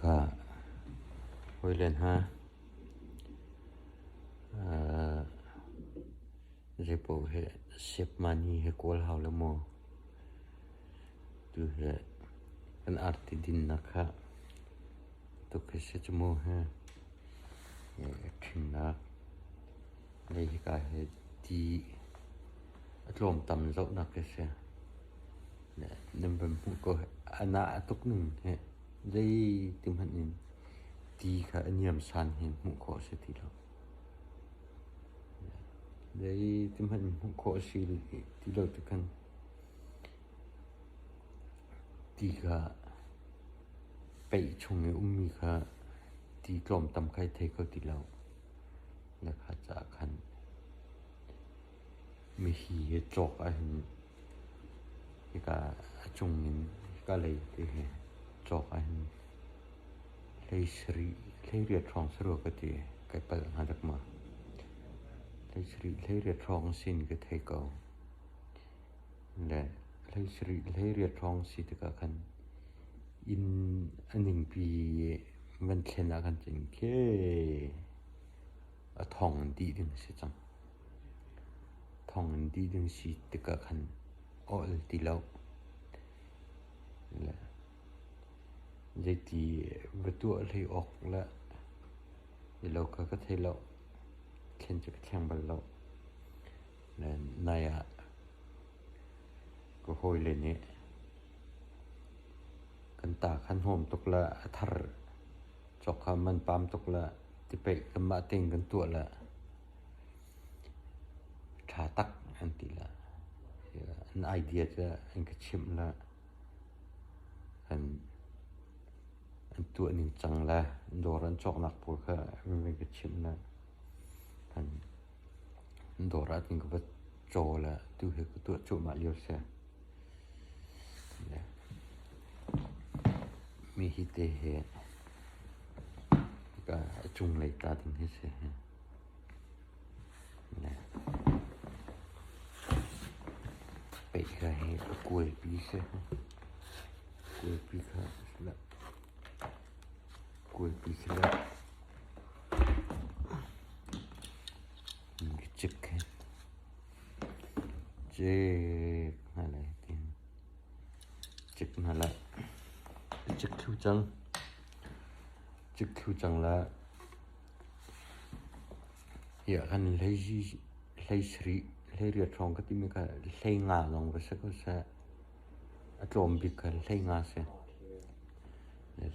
Kha hawile hna, zeipaoh hi save money hi kawl hau lo maw? Tu hi kan arti dinnak kha tuk hi si cu mu hi. Ṭhingnak lei hika hi ti a tlawmtam zohnak hi si. Nan van hmuh ko a nah a tuk ning hi zeiti hmanh in ti kha a niamsan hin hmuh khawh a si ti lo. Zeiti hmanh in hmuh khawh a si ti lo ti khan ti kha peih chung i ummi kha ti tlawmtam kha i thei kho ti lo. Na kha caah khan mihi hi cawk ahhin hika a cung in hika lei te hi cawk ahhin hlei sarih hleiriat hrawng si rua ka ti. Kai palh hnga dek maw? Hlei sarih hleiriat hrawng sin ka thei ko. Le hlei sarih hleiriat hrawng si tikah khan inn a ningpi van thlen ah khan cun khi a thong in dih ding a si cang. Thong in dih ding si tikah khan awl ti lo. Le zeiti va tuah hlei awk le lo kha ka thei lo. Thlen cu ka thleng bal lo. Le nai ah ka hawile nih kan ta kha hnawm tuk le a thar cawk kha man pam tuk le tipeih kanmah tein kan tuah le ṭha tak an ti le an idea cu an ka chimh le an an tuah ning cang le dawr an cawknak pawl kha an ka chimh le an dawr ah cun ka va caw le tu hi ka tuah cuahmah lio a si. Mi hi te hi hika a cunglei tla ding hi si. Peih kha hi a kuaipi si. Kuaipi kha kuaipi si le cik hi. Cik hna lai ti. Cik hna lai. Cik thlu cang. Cik thlu cang la. Hi ah khan hlei hlei sarih hlei riat hrawng ka timi kha hlei nga lawng va si ko seh. A tlawm bik kha hlei nga si.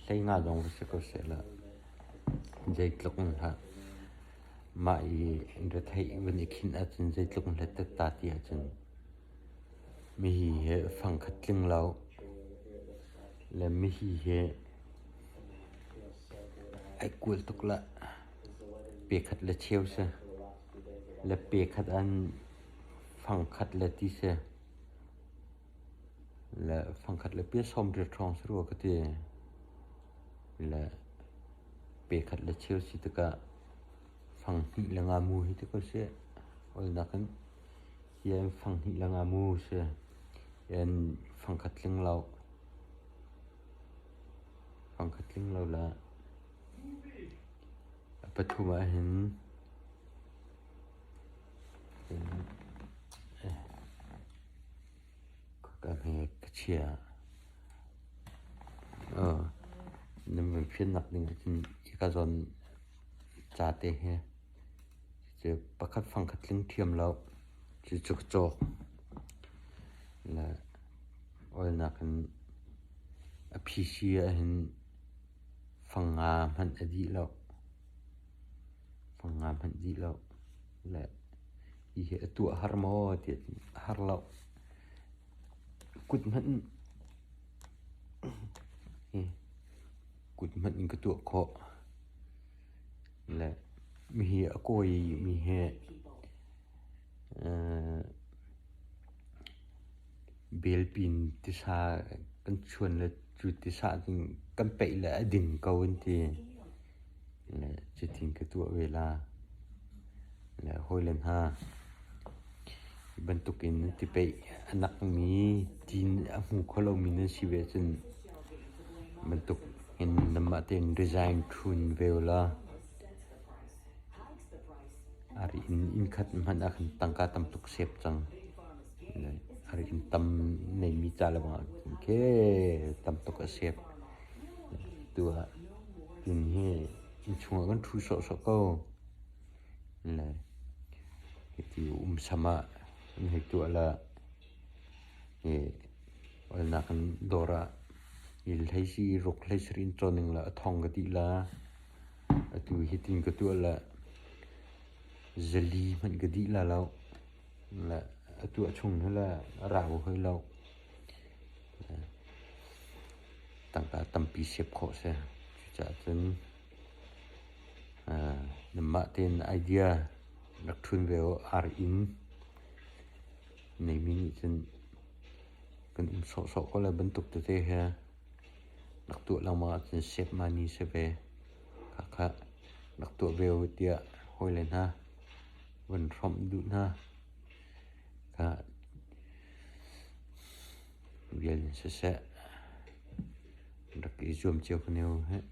Hlei nga lawng va si ko seh la. Zeitluk in hlah. Mah i retheih van i khinh ahcun zeitluk in hlat ta ti ahcun mihi he fangkhat tling lo le mihi he ai kual tuk la pe khat le cheu si le pe khat an fangkhat le ti si le fangkhat le pia sawm riat hrawng si rua ka ti le pe khat le cheu si tikah fang hnih le nga mu hi ti ko seh. Olnak in hi an fang hnih le nga mu si. An fang khat tling lo. Fang khat tling lo le a pathum ah hin Ka hme ka chia. Nan van fiannak ding ahcun hika zawn ca te hi cu pakhat fang khat tling ṭhiam lo. Cucu ka cawk. Le awlnak in a phisi ahhin fang nga hmanh a dih lo. Fang nga hmanh dih lo. Le hihi a tuah har maw tiah a har lo. Kut hmanh in kut hmanh in ka tuah khawh. Le mihi a kawi mi hi belpin tisa kan chuan le cu tisa cun kan peih le a ding ko an ti. Le cutin ka tuah ve la. Le hawile hna, hi bantukin ti peih a nakmi, ti a hmu kho lomi nan si ve ahcun bantuk in nanmah. Nanmah tein design ṭhun ve ulaw ari inn innkhat hmanh ah khan tangka tam tuk sep cang. Ari inn tam neimi ca le bang ah khin tam tuk a sep. Tu ah inn hi inn chungah kan ṭhu sawhsawh ko. Hiti umsam ah an hei tuah la i olnak in dawr ah i hlei ruk hlei sarih in cawn ning la a thong ka dih la. Atu hitin ka tuah la zali hmanh ka dih la lo. La a tuah chung hi la a rau hoi lo. Tangka tampi sep khawh si. Cucaah cun Nanmah tein idea rak ṭhun ve u. Ar inn neimi nih cun kan um sawhsawh ko lai bantuk tete he rak tuah lengmang ahcun save money si ve. Khakha rak tuah ve u tiah hawile hna van hrawmh duh hna. Kha vial in siseh rak i zuam cio ko ne u hih.